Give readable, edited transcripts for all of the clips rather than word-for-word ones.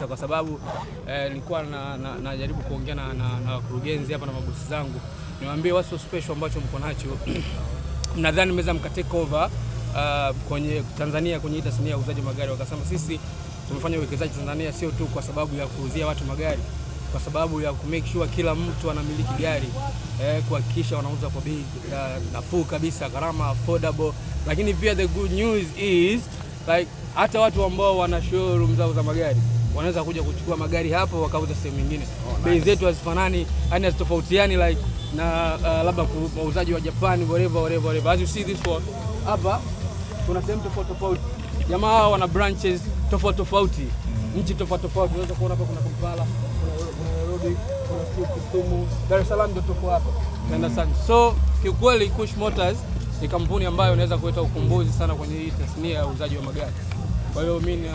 Kwa sababu nilikuwa najaribu kuongea na wakurugenzi hapa na mabosi zangu, niwaambie what's so special ambacho mko nacho. Mnadhani mmeweza mka take over kwenye Tanzania kwenye tasnia ya uuzaji magari. Wakasema sisi tumefanya uwekezaji Tanzania sio tu kwa sababu ya kuuzia watu magari, kwa sababu ya ku make sure kila mtu anamiliki gari, kuhakikisha wanauza kwa bei nafuu kabisa, gharama affordable. Lakini pia the good news is like hata watu ambao wana showroom zao za magari wanaweza kuja kuchukua magari hapo wakauza sehemu nyingine. Oh, nice. Bei zetu hazifanani, yani hazitofautiani like na labda wauzaji wa Japan, whatever whatever whatever. As you see this one hapa kuna sehemu tofauti tofauti. Jamaa hao wana branches tofauti tofauti, nchi tofauti tofauti. Unaweza kuona hapa kuna Kampala, kuna Nairobi, kuna Kisumu, Dar es Salaam ndio tuko hapa. Understand? So kiukweli Kush Motors ni kampuni ambayo inaweza kuleta ukombozi sana kwenye hii tasnia ya uuzaji wa magari. Kwa hiyo mimi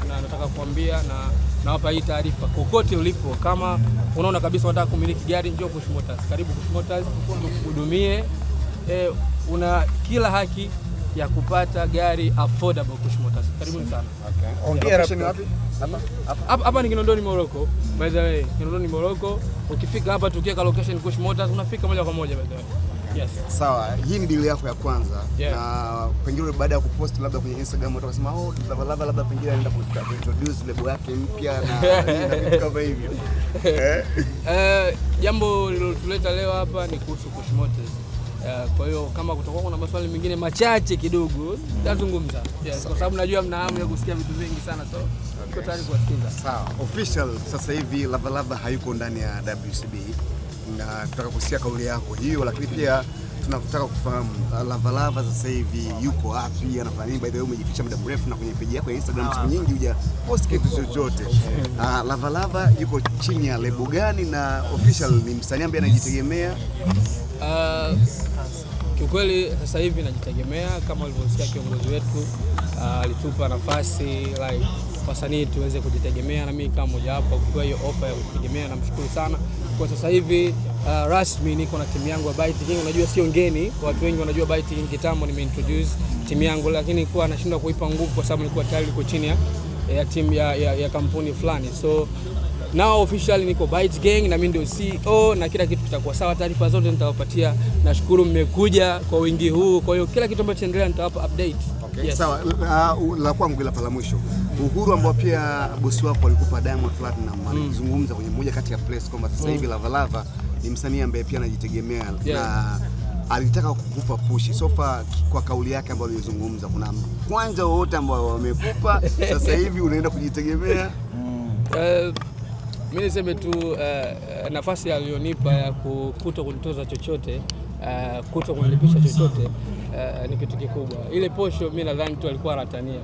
nataka kuambia na nawapa hii taarifa, kokote ulipo, kama unaona kabisa unataka kumiliki gari, njoo Kush Motors. Karibu Kush Motors, tukuhudumie. Una kila haki ya kupata gari affordable Kush Motors. Karibuni sana. Okay. Ongea wapi? Hapa hapa ni Kinondoni Morocco. By the way, Kinondoni Morocco. Ukifika hapa tukiweka location Kush Motors unafika moja kwa moja by the way. Yes. Sawa, hii ni deal yako ya kwanza. Yeah. Na pengine baada ya kupost labda kwenye Instagram watu wakasema oh, Lava Lava labda pengine anaenda kuintroduce lebo yake mpya na vitu kama hivyo. Jambo lililotuleta leo hapa ni kuhusu Kush Motors. Kwa hiyo kama kutakuwa kuna maswali mengine machache kidogo nitazungumza. Yes, kwa sababu najua mna hamu ya kusikia vitu vingi sana, so niko tayari kuwasikiza. Sawa. Official sasa hivi Lava Lava hayuko ndani ya WCB, na tunataka kusikia kauli yako hiyo, lakini pia tunataka kufahamu Lava Lava sasa hivi yuko wapi, anafanya nini? By the way, umejificha muda mrefu na kwenye page yako ya Instagram siku nyingi huja post kitu chochote. Lava Lava yuko chini ya lebo gani, na official ni msanii ambaye anajitegemea? Kiukweli sasa hivi najitegemea. Kama ulivyosikia kiongozi wetu alitupa nafasi like wasanii tuweze kujitegemea, na mimi kama mmoja wapo kupewa hiyo ofa ya kujitegemea, namshukuru sana. Kwa sasa hivi rasmi niko na timu yangu ya Byte King. Unajua sio ngeni, watu wengi wanajua Byte King kitambo nimeintroduce timu yangu, lakini kwa nashindwa kuipa nguvu kwa sababu nilikuwa tayari niko chini ya timu ya kampuni fulani. So now officially niko Byte Gang na mimi ndio CEO na kila kitu kitakuwa sawa, taarifa zote nitawapatia. Nashukuru mmekuja kwa wingi huu, kwa hiyo kila kitu ambacho kinaendelea nitawapa update. Okay. Yes. Sawa, la kwangu ila pala mwisho, uhuru ambao pia bosi wako alikupa Diamond Platnumz alizungumza kwenye moja kati ya press kwamba sasa hivi Lava Lava ni msanii ambaye pia anajitegemea, na alitaka kukupa push. So far kwa kauli yake ambayo alizungumza, kuna kwanza wote ambao wamekupa sasa hivi unaenda kujitegemea? Mimi niseme tu nafasi aliyonipa ya kuto kunitoza chochote, kuto kunilipisha chochote, ni kitu kikubwa. Ile posho mimi nadhani tu alikuwa anatania,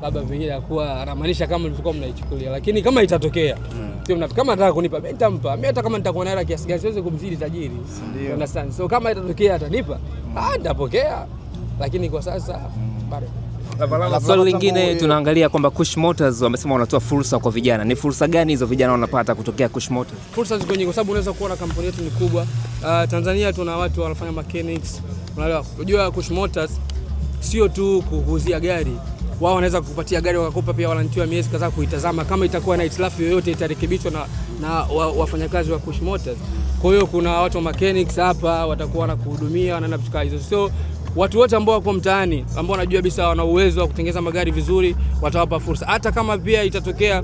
labda vingine alikuwa anamaanisha kama mlikuwa mnaichukulia, lakini kama itatokea sio kama anataka kunipa mimi nitampa. Mimi hata kama nitakuwa na hela kiasi gani siwezi kumzidi tajiri. Understand? So kama itatokea atanipa, nitapokea, lakini kwa sasa bado. Swali lingine tunaangalia kwamba Kush Motors wamesema wanatoa fursa kwa vijana. Ni fursa gani hizo vijana wanapata kutokea Kush Motors? Fursa ziko nyingi kwa sababu unaweza kuona kampuni yetu ni kubwa. Tanzania tuna watu wanafanya mechanics. Unaelewa? Unajua Kush Motors sio tu kuuzia gari. Wao wanaweza kukupatia gari wakakupa pia warranty ya miezi kadhaa kuitazama, kama itakuwa na hitilafu yoyote itarekebishwa na wafanyakazi wa Kush Motors. Kwa hiyo kuna watu wa mechanics hapa watakuwa wanakuhudumia na vitu kama hizo. So watu wote ambao wako mtaani ambao wanajua kabisa wana uwezo wa kutengeneza magari vizuri watawapa fursa. Hata kama pia itatokea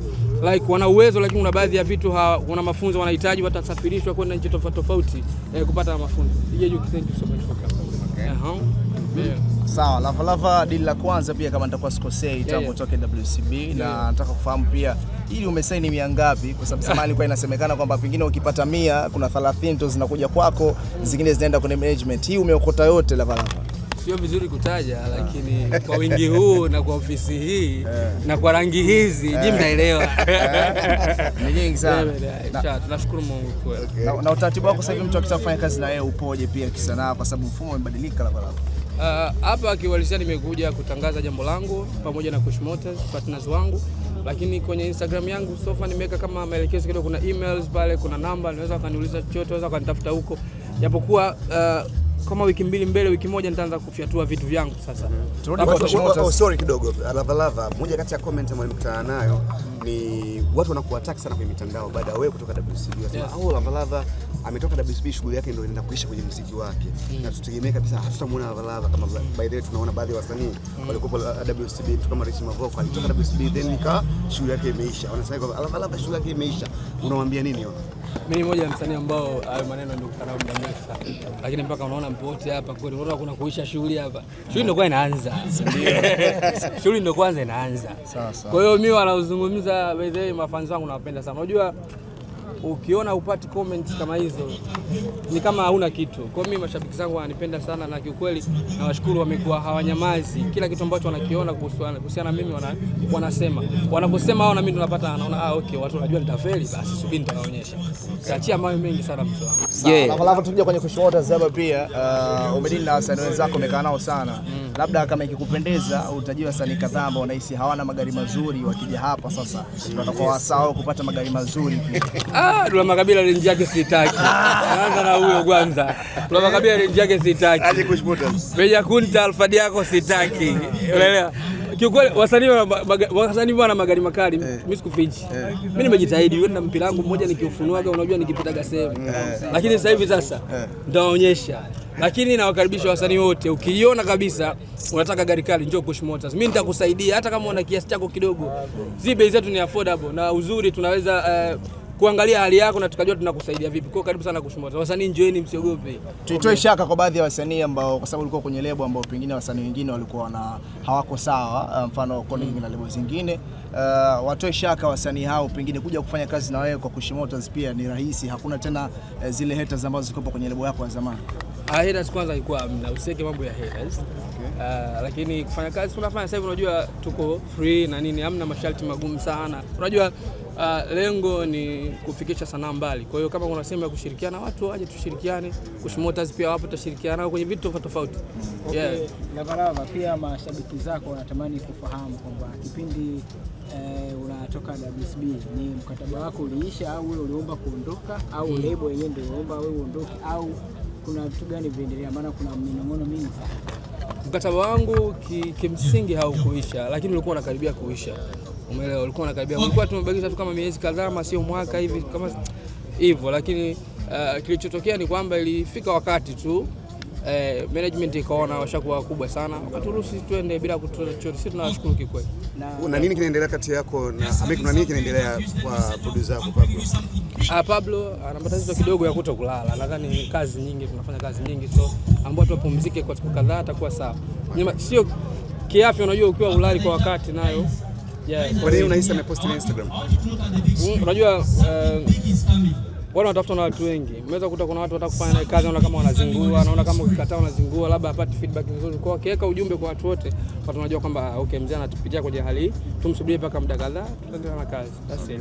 like wana uwezo lakini kuna baadhi ya vitu kuna mafunzo wanahitaji, watasafirishwa kwenda nchi tofauti tofauti kupata mafunzo. Thank you so much for coming. Okay. Yeah. Sawa, Lava Lava deal la kwanza pia kama nitakuwa sikosei tangu utoke WCB, na nataka kufahamu pia ili umesaini 100 ngapi, kwa sababu zamani ilikuwa inasemekana kwamba pengine ukipata 100 kuna 30 tu zinakuja kwako, zingine zinaenda kwenye management. Hii umeokota yote Lava Lava? Sio vizuri kutaja, lakini kwa wingi huu na kwa ofisi hii na kwa rangi hizi, je, mnaelewa? Ni nyingi sana. Tunashukuru Mungu kweli. Na utaratibu wako sasa hivi mtu akitaka kufanya kazi na wewe upoje pia kisanaa, kwa sababu mfumo umebadilika Lava Lava? Hapa kiuhalisia nimekuja kutangaza jambo langu pamoja na Kush Motors partners wangu, lakini kwenye Instagram yangu sofa nimeweka kama maelekezo kidogo, kuna emails pale, kuna namba, unaweza kaniuliza chochote, unaweza kanitafuta huko. Japokuwa Kama wiki mbili mbele, wiki moja nitaanza kufyatua vitu vyangu sasa. Sorry kidogo, Lava Lava, moja kati ya comment ambayo nimekutana nayo ni watu wanakuattack sana kwenye mitandao baada ya wewe kutoka WCB. Wanasema oh, Lava Lava ametoka WCB, shughuli yake ndio inaenda kuisha kwenye muziki wake. Na tutegemee kabisa hatutamuona Lava Lava kama by the way tunaona baadhi ya wasanii walikuwa WCB, mtu kama Rich Mavoko alitoka WCB then nika shughuli yake imeisha. Wanasema kwamba Lava Lava shughuli yake imeisha. Unawaambia nini wao? Mimi ni mmoja wa msanii ambao hayo maneno ndio kutana muda mrefu sana. Lakini mpaka unaona mpote hapa kweli, unaona kuna kuisha shughuli hapa. Shughuli ndio kwanza inaanza. Shughuli ndio kwanza inaanza. Sawa sawa. Kwa hiyo mimi wanaozungumza by the way mafans wangu nawapenda sana. Unajua ukiona upati comments kama hizo ni kama hauna kitu. Kwa mimi mashabiki zangu wananipenda sana na kiukweli nawashukuru, wamekuwa hawanyamazi. Kila kitu ambacho wanakiona kuhusiana mimi wanasema. Wanaposema hao na mimi tunapata naona okay, watu wanajua nitafeli, basi subiri nitawaonyesha. Kaachia mawe mengi sana mtu wangu. Yeah. Lava tukija kwenye Kush Motors hapa pia umedili na wasanii wenzako, umekaa nao sana. Labda kama ikikupendeza utajie wasanii kadhaa ambao unahisi hawana magari mazuri, wakija hapa sasa watakuwa sawa kupata magari mazuri pia. Dula Makabila range yake sitaki. Naanza na huyo kwanza. Dula Makabila range yake sitaki. Aje Kush Motors. Meja Kunta Alfadi yako sitaki. Unaelewa? Kiukweli wasanii wana magari makali, mimi sikufichi. Mimi nimejitahidi, wewe na mpira wangu mmoja nikiufunuaga unajua nikipitaga sehemu. Lakini sasa hivi sasa nitawaonyesha. Lakini nawakaribisha wasanii wote, ukiiona kabisa unataka gari kali njoo Kush Motors. Mimi nitakusaidia hata kama una kiasi chako kidogo. Zi bei zetu ni affordable na uzuri tunaweza kuangalia hali yako na tukajua tunakusaidia vipi. Kwa karibu sana Kush Motors. Wasanii njoeni, msiogope. Tuitoe shaka kwa baadhi ya wasanii ambao kwa sababu ulikuwa kwenye lebo ambao pengine wasanii wengine walikuwa na hawako sawa, mfano Konde na lebo zingine. Watoe shaka wasanii hao pengine kuja kufanya kazi na wewe kwa Kush Motors pia ni rahisi, hakuna tena zile haters ambazo zilikuwa kwenye lebo yako ya zamani. Haters kwanza ilikuwa hamna, usiweke mambo ya haters. Lakini kufanya kazi tunafanya sasa hivi, unajua tuko free na nini, hamna masharti magumu sana. Unajua lengo ni kufikisha sanaa mbali. Kwa hiyo kama kuna sehemu ya kushirikiana watu waje tushirikiane. Kush Motors pia wapo, tutashirikiana kwenye vitu tofauti tofauti. Okay. Yeah. Lava Lava, pia mashabiki zako wanatamani kufahamu kwamba kipindi unatoka WCB ni mkataba wako uliisha au wewe uliomba kuondoka au lebo yenyewe ndio uliomba wewe uondoke au kuna vitu gani viendelea, maana kuna minong'ono mingi sana? Mkataba wangu kimsingi haukuisha, lakini ulikuwa unakaribia kuisha. Umeelewa, ulikuwa unakaribia. Ulikuwa tumebakisha tu kama miezi kadhaa ama sio mwaka hivi kama hivyo, lakini kilichotokea ni kwamba ilifika wakati tu management ikaona washakuwa wakubwa sana, wakaturuhusu tuende bila kututoa chochote. Sisi tunawashukuru kikweli. Na nini kinaendelea kati yako na kuna nini kinaendelea kwa producer wako Pablo? Pablo ana matatizo kidogo ya kutokulala. Nadhani kazi nyingi, tunafanya kazi nyingi, so ambao tupumzike kwa siku kadhaa atakuwa sawa. Sio kiafya, unajua ukiwa ulali kwa wakati nayo. Yeah. Kwa nini unahisi amepost na Instagram? Unajua wale wanatafuta na watu wengi. Unaweza kukuta kuna watu wanataka kufanya naye kazi, wanaona kama wanazingua, wanaona kama ukikataa wanazingua, labda hapati feedback nzuri. Kwa akiweka ujumbe kwa watu wote, watu wanajua kwamba okay, mzee anatupitia kwenye hali hii, tumsubirie mpaka muda kadhaa, tutaendelea na kazi. That's it.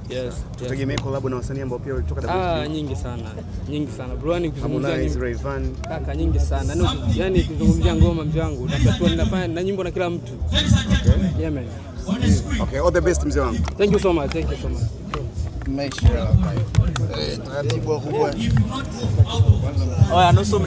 Yes. Tutegemee collab na wasanii ambao pia walitoka WCB. Nyingi sana. Nyingi sana. Bro, ni kuzungumzia Rayvanny. Kaka nyingi sana. Yaani kuzungumzia ngoma mzee wangu, natatua ninafanya na nyimbo na kila mtu. Okay. Yeah man. Okay, all the best mzee wangu. Thank you so much. Thank you so much. Maisha taratibu kubwa. Oya nusu.